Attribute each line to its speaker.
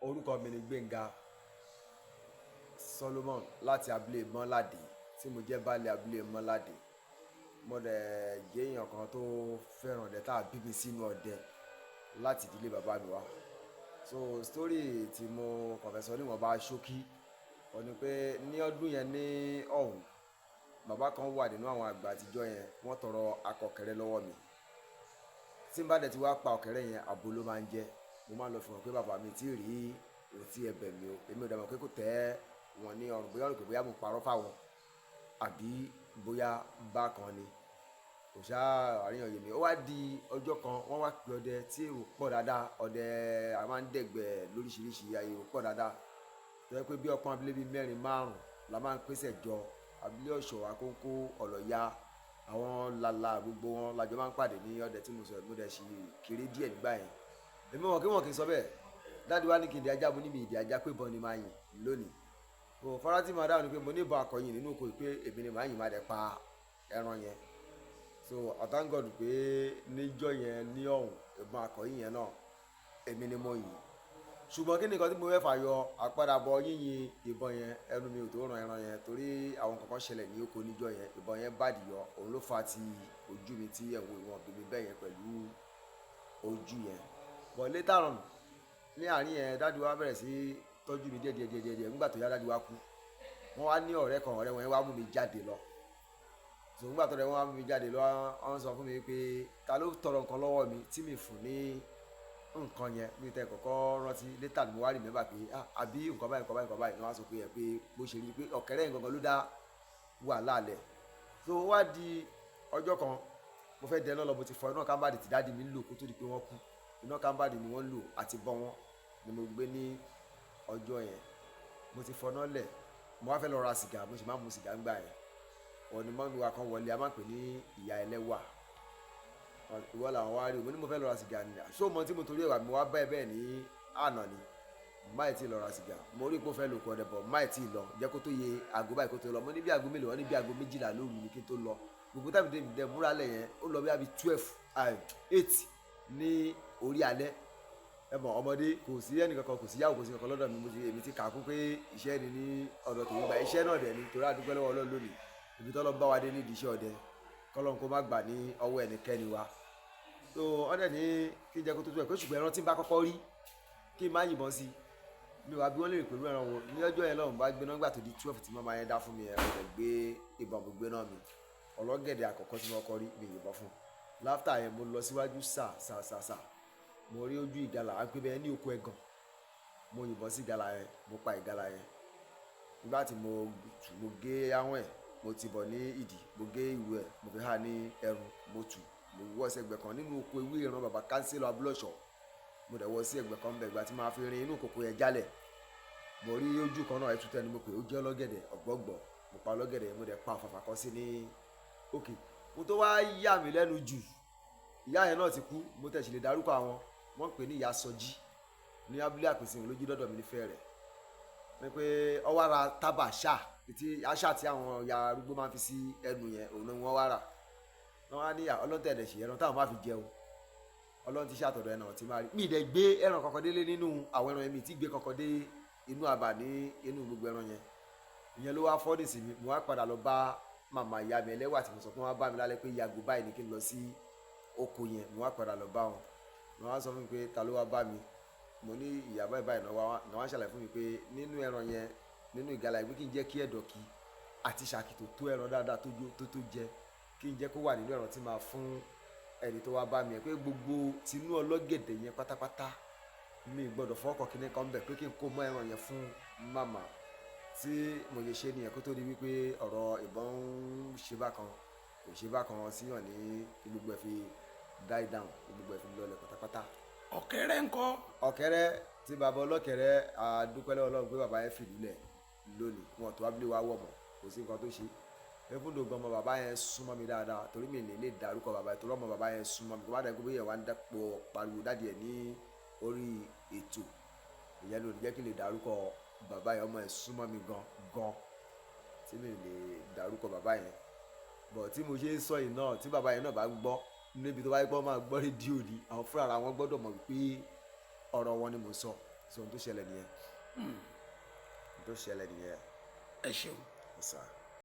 Speaker 1: Orúkọ mi ni Gbénga Solomon láti abúlé Mọ́ládé, tí mo jẹ́ baálé abúlé Mọ́ládé. Mo dẹ̀ jẹ́ èèyàn kan tó fẹ́ràn ọdẹ, tá a bí mi sínú ọdẹ láti ìdílé bàbá mi wá. So story tí mo kàn fẹ́ sọ níwọ̀nba ṣókí, ó ní pé ní ọdún yẹn ní ọ̀hún, bàbá kan wà nínú àwọn àgbà àtijọ́ yẹn, wọ́n tọrọ akọkẹrẹ lọ́wọ́ mi. Tí n bá dẹ̀ ti wá pa ọ̀kẹ́rẹ́ yẹn, àbo ló máa ń jẹ́. Mo máa ń lọ fi hàn pé bàbá mi ti rí ohun tí ẹ bẹ̀ mí o. Èmi ò dẹ̀ mọ̀ pé kò tẹ́ wọn ní ọrùn, bóyá wọ́n rò pé bóyá mo parọ́ fáwọn àbí bóyá bákan ni. Kò sá àríyànjiyàn mi. Ó wá di ọjọ́ kan, wọ́n wá pe ọdẹ tí èrò pọ̀ dáadáa. Ọdẹ a máa ń dẹ̀gbẹ́ lóríṣiríṣi, èrò pọ̀ dáadáa. Tó jẹ́ pé bí ọpọ́n abúlé bí mẹ́rin márùn-ún la máa ń pèsè jọ. Abúlé Ọ̀ṣọ́, Akókó, Ọ̀lọ́ya, àwọn làlà gbogbo wọn la jọ máa ń pàdé ní ọdẹ tí mo sọ. Mo dẹ̀ sì kéré díẹ̀ nígbà yẹn. Èmi mọ̀ kí wọ́n kì í sọ bẹ́ẹ̀. Daddy wá ní kí n di ajá, mo ní mi ìdí ajá, pé ìbọn ni màá yìn lónìí. So fọ́nrán tí màá dáhùn ni pé mo ní ìbọn akọ̀yìn nínú oko pé èmi ni màá yìn, máa dẹ̀ pa ẹran yẹn. So I thank God pé níjọ́ yẹn ní ọ̀hún, ìbọn akọ̀yìn yẹn náà èmi ni mo yìn. Ṣùgbọ́n kí ni nǹkan tí mo fẹ́ fà yọ àpadàbọ̀ yíyin ìbọn yẹn, ẹnu mi ò tó ran ẹran yẹn torí àwọn nǹkan kan ṣẹlẹ̀ ní oko níjọ́ yẹn. Ìbọn yẹn bàdì yọ, òun ló fa ti ojú mi tí ẹ̀ ń wo ìwọ̀n bí mi bẹ́ẹ̀ yẹn pẹ̀lú ojú yẹn. But later on, ní àárín yẹn, daddy wa bẹ̀rẹ̀ sí tọ́jú mi díẹ̀ díẹ̀ díẹ̀ díẹ̀ díẹ̀. Nígbà tó yá, daddy wa kú. Wọ́n wá ní ọ̀rẹ́ kan, ọ̀rẹ́ wọn yẹn wá mú mi jáde lọ. So nígbà tó ọ̀rẹ́ wọn wá mú mi jáde lọ, wọ́n sọ fún mi pé ta ló tọrọ nǹkan lọ́wọ́ mi tí mi fún ní nǹkan yẹn. Mi tẹ kọ́kọ́ rántí. Later ni mo wá remember pé, ah, àbí nǹkan báyìí, nǹkan báyìí, nǹkan báyìí ni wọ́n á sọ pé yẹn pé bó ṣe rí pé ọ̀kẹ́rẹ́ yẹn gangan ló dá wàhálà lẹ̀. So ó wá di ọjọ́ kan, mo fẹ́ dẹ iná lọ. Mo ti fọ iná kámbàdì tí daddy mi ń lò kó tó di pé wọ́n kú. Iná kámbàdì ni wọ́n ń lò àti bọ́ wọn ni mo gbé ní ọjọ́ yẹn. Mo ti fọná lẹ̀, mo wá fẹ́ lọ ra sìgá. Mo sì máa ń mu sìgá ńgbà yẹn. Òun ni mummy wa kan wọlé, a máa ń pè ní ìyá ẹlẹ́wà. Ìwọ làwọn wá rí o. Mo ní mo fẹ́ lọ ra sìgá ni. Ṣé o mọ tí mo torí ẹ̀wà mi wá bá ẹ bẹ́ẹ̀ ní àná ni? Máì tí ì lọ ra sìgá. Mo rí pé ó fẹ́ lò kọ́ ọdẹ bọ̀, máì tí ì lọ, jẹ́ kó tó yẹ aago báyìí kó tó lọ. Mo ní bí aago mélòó? Wọ́n ní bí aago 12 lóru ni kí n tó lọ. Gbogbo tábìlì dé dẹ múra lẹ̀ yẹn, ó lọ bí abi 12, 8 ní orí alẹ́. Ẹ mọ̀ ọmọdé, kò sí ẹnì kankan, kò sí yàwó, kò sí kankan lọ́dọ̀ mi. Mo ti èmi ti kà á kún pé iṣẹ́ ni ní ọ̀dọ̀ tòun gba iṣẹ́ náà dẹ̀ ni, torí àdúgbò lọ́wọ́ Ọlọ́run lónìí, ibi tọ́lọ́ bá wa dé nídìí iṣẹ́ ọdẹ, kọ́lọ́n kó má gbà ní ọwọ́ ẹnikẹ́ni wa. So wọ́n dẹ̀ ní kí n jẹ́ kó tó tó ẹ̀ pé, ṣùgbọ́n ẹran tí n bá kọ́kọ́ rí, kí n má yìnbọn sí mi. Wá bí wọ́n lè rè pẹ̀lú ẹran wo ní ọjọ́ yẹn lọ́hùn bá gbéná. Nígbà tó di 12 tí màmá yẹn dá fún mi yẹn, mo dẹ̀ gbé ìbọn, mo gbé náà mi. Ọlọ́gẹ̀dẹ̀ àkọ́kọ́ tí mo kọ́ rí, mi yìnbọn fún. Láftà yẹn, mo lọ síwájú sà sà sà sà, mo rí ojú ìgalà, à ń pè bẹ́ẹ̀ ní oko ẹ̀gàn. Mo yìnbọn sí ìgalà yẹn, mo pa ìgalà yẹn. Nígbà tí mo tù, mo gé ahọ́n ẹ̀, mo ti bọ̀ ní ìdí, mo gé ìwé ẹ̀, mo fi há ní ẹrù, mo tù, mo wọ́ sí ẹgbẹ́ kan nínú oko ewé ìran bàbá kánsílọ̀ abúlọ̀ṣọ́. Mo dẹ̀ wọ́ sí ẹgbẹ́ kan bẹ̀. Ìgbà tí màá fi rin inú kòkó yẹn jálẹ̀, mo rí ojú kan náà, ẹtù tẹni mo pè, ó jẹ́ ọlọ́gẹ̀dẹ̀ ọ̀gbọ̀gbọ̀. Mo pa ọlọ́gẹ̀dẹ̀ yẹn, mo dẹ̀ pa ọ̀fàfà kan sí ní òkè. Mo tó wá yà mí lẹ́nu jù, ìyá yẹn náà ti kú, mo tẹ̀ sì lè dárúkọ àwọn. Wọ́n pè ní ìyá Sọjí ní abúlé Àpèsè lójú dọ́dọ̀ mi nífẹ̀ẹ́ rẹ̀ ní pé ọwọ́ ara tábà ṣáà tí àṣà tí àwọn ìyá arúgbó máa ń fi sí ẹnu yẹn, òun ni wọ́n wá rà. Wọ́n wá ní ọlọ́tẹ̀ẹ̀dẹ̀ ṣe ẹran táwọn máa fi jẹun. Ọlọ́run ti ṣàtọ̀dọ̀ ẹran tí máa rí mi dẹ̀ gbé ẹran kankan délé nínú àwọn ẹran yẹn. Mi ti gbé kankan dé inú àbà ní inú gbogbo ẹran yẹn. Ìyẹn ló wá fọ́ọ̀dì sí mi. Mo wá padà lọ bá màmá ìyá mi ẹlẹ́wà tí mo sọ pé wọ́n bá mi lálẹ́ pé yàgò báyìí ní kí n lọ sí oko yẹn. Mo wá padà lọ bá wọn. Mo wá sọ fún mi pé ta ló wá bá mi. Mo ní ìyá báyìí báyìí náà wá ṣàlàyé fún mi pé nínú ẹran yẹn, nínú ìgalà yìí, pé kí n jẹ́ kí ẹ̀dọ̀kí àti ṣàkì tó tó ẹran dáadáa tó jó tó tó jẹ, kí n jẹ́ kó wà nínú ẹran tí máa fún ẹni tó wá bá mi ẹ̀, pé gbogbo tinú ọlọ́gẹ̀dẹ̀ yẹn pátápátá, mi gbọ́dọ̀ fọkàn kíní kan bẹ̀, pé kí n kó mọ́ ẹran yẹn fún màmá. Tí mo lè ṣe nìyẹn kó tó di wípé ọ̀rọ̀ ìbọn ń ṣe bákan kò ṣe bákan síyàn ní kí gbogbo ẹ̀ fi die down, kí gbogbo ẹ̀ fi lọlẹ̀ pátápátá.
Speaker 2: Ọ̀kẹ́rẹ́ ńkọ́?
Speaker 1: Ọ̀kẹ́rẹ́ tí bàbá ọlọ́kẹ́rẹ́, a dúpẹ́ lọ́wọ́ Ọlọ́run pé bàbá yẹn fìlú lẹ̀ lónìí, wọn tó abúlé wa wọ̀ mọ́, kò sí nǹkan tó ṣe. Even though gan, ọmọ bàbá yẹn súnmọ́ mi dáadáa, torí mi lè dárúkọ bàbá yẹn, torí ọmọ bàbá yẹn súnmọ́ mi. Kó má dàgbé bóyá wà ń dàpọ̀ pariwo daddy ẹ̀ ní orí ètò ìyẹn ló ní jẹ́ kí n lè dárúkọ bàbá yẹn. Ọmọ ẹ̀ súnmọ́ mi gan gan tí mi lè dárúkọ bàbá yẹn. But tí mo ṣe ń sọ yìí náà, tí bàbá yẹn náà bá gbọ́ níbi tó bá yẹ pé wọ́n máa gbọ́ rédíò ni, àwọn fúnra ara wọn gbọ́dọ̀ mọ̀ wípé ọ̀rọ̀ wọn ni mo sọ. So ohun tó ṣẹlẹ̀ nìyẹn, ohun tó ṣẹlẹ̀ nìyẹn.
Speaker 2: Ẹ ṣeun.
Speaker 1: Sir.